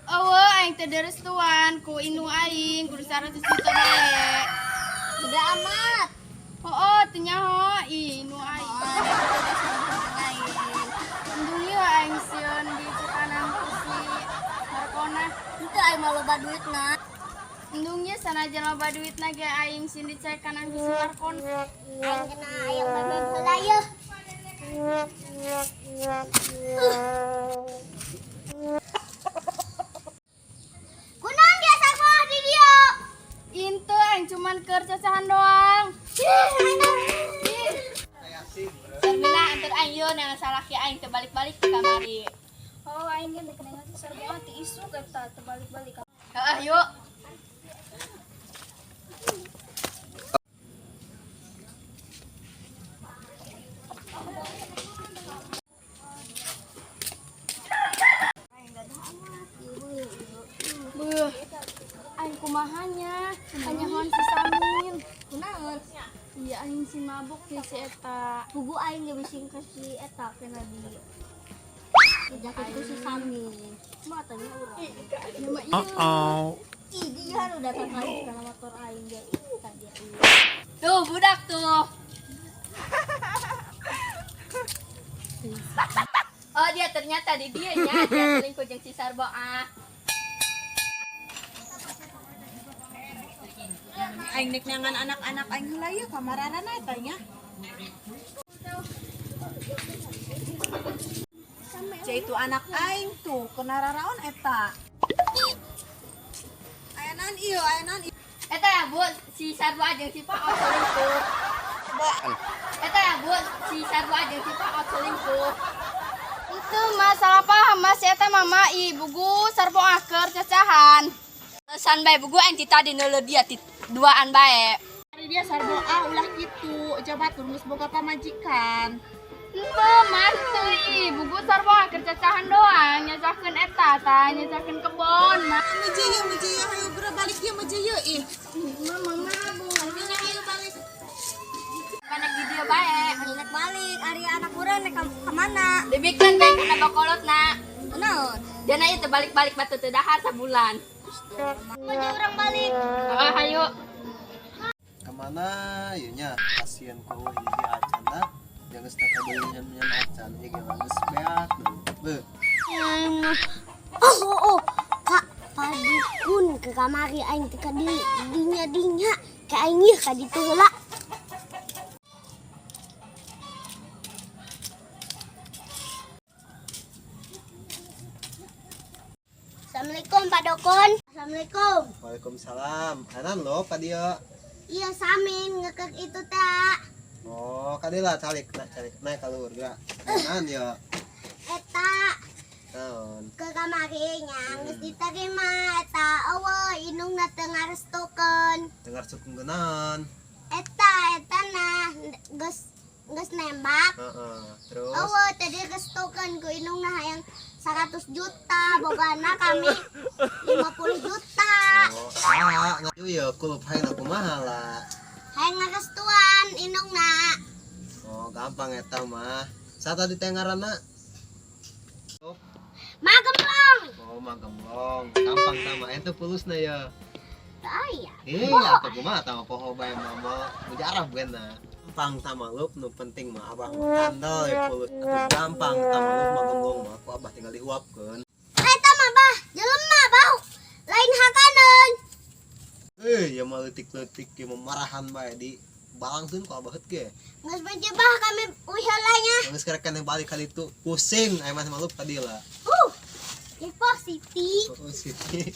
Eueuh, aing teh direstuan ku indung aing kudu 100 juta bae. Sudah amat. Oh, teu nyaho ih indung aing. Indung ieu aing sieun dicekanan ku si Markona. Itu aing mah loba duitna. Indung ieu sanajan loba duitna ge aing sieun dicekanan ku si Markona. Aing kena ayam bebek heula yeuh. Kunaon dia sarua di dieu? Intu aing cuman keur cacahan doang. Sarmina antar aing yeuh nang salaki aing teu balik-balik ke kamari. Oh, aing ge dek dengan si Sarbo ti isuk eta teu balik-balik. Heeh, yuk. Beuh. Aing kumaha nya? Kanyahoan si Samin. Kunaon? Iya aing si mabuk ya si eta. Pugu aing ge bising ka si eta kena di dijakit ku si Samin. Matanya urang. Ya mah ieu. Uh-oh. Ih, dia nu datang lagi kana motor aing ge. Ih, tadi. Tuh budak tuh. Oh dia ternyata di dia nya, dia selingkuh jeung si Sarbo ah. Aing nek neangan anak-anak aing heula yeuh kamarana eta nya. Ja itu anak aing tuh kena raraon eta. Aya naon ieu, aya naon ieu. Eta ya Bu, si Sarbo jeung si Paot selingkuh. Eta ya Bu, si Sarbo jeung si Paot selingkuh. Itu mah salah paham mas, si eta mama i bugu sarbo keur cacahan. San bae bugu aing ti tadi neuleuh dia ti duaan bae. Ari dia Sarbo ah ulah kitu, coba tur geus boga pamajikan. Henteu mas teu ih, bugu sarbo keur cacahan doang, nyacakeun eta tah, nyacakeun kebon. Mas. Meje yeuh, hayu geura balik ieu meje yeuh ih. Mama mabuk. Sarmina hayu balik. Mana di dia bae. Nek balik, ari anak urang nek ka mana? Dibikeun bae kana bakolotna. Kunaon? Dana ieu teu balik-balik batu teu dahar sabulan. Maju urang balik. Heeh, hayu. Kemana ya nya pasien kau hiji acan dah jangan setengah deui nyan acan ya gimana geus beak deui beuh. Oh, oh, oh. Kak, padukun ke kamari aing teh ka di dinya dinya ka aing ieu ka ditu heula. Assalamualaikum Pak Dukun. Assalamualaikum. Waalaikumsalam anan lo pa dia. Iya Samin ngekek itu tak. Oh kadila calik nak calik naik kalur geura anan ya. Eta Naon? ke kamari nya geus diterima eta eueuh indungna teu ngarestukeun. Dengar sukung genaon. Eta eta nah geus geus nembak. Heeh, terus Eueuh tadi restukeun ku indungna hayang 100 juta bogana kami 50 juta. Oh, ah, ngaju ya kulup hayang kumaha lah. Hayang ngarestuan indungna. Oh, gampang eta mah. Sa tadi teh ngaranna? Oh, Magemblong. oh magemblong. Gampang sama ente pulusna ya. Teu aya. Iya, atuh kumaha tah poho bae mama. Mujarab geuna. Gampang sama lup nu penting mah abah mah kandel ya pulus. Atuh gampang sama lup magemblong mah ku abah tinggal dihuapkeun. Eta mah bah jelema bau lain hakaneun. Eh, ya mah leutik-leutik ya mah marahan bae di balangkeun ku abah ge. Geus menjebah kami uih heula nya. Geus kerek keneh balik kali itu pusing aya mah lup ka dieu lah. Kepo Siti. Oh, Siti.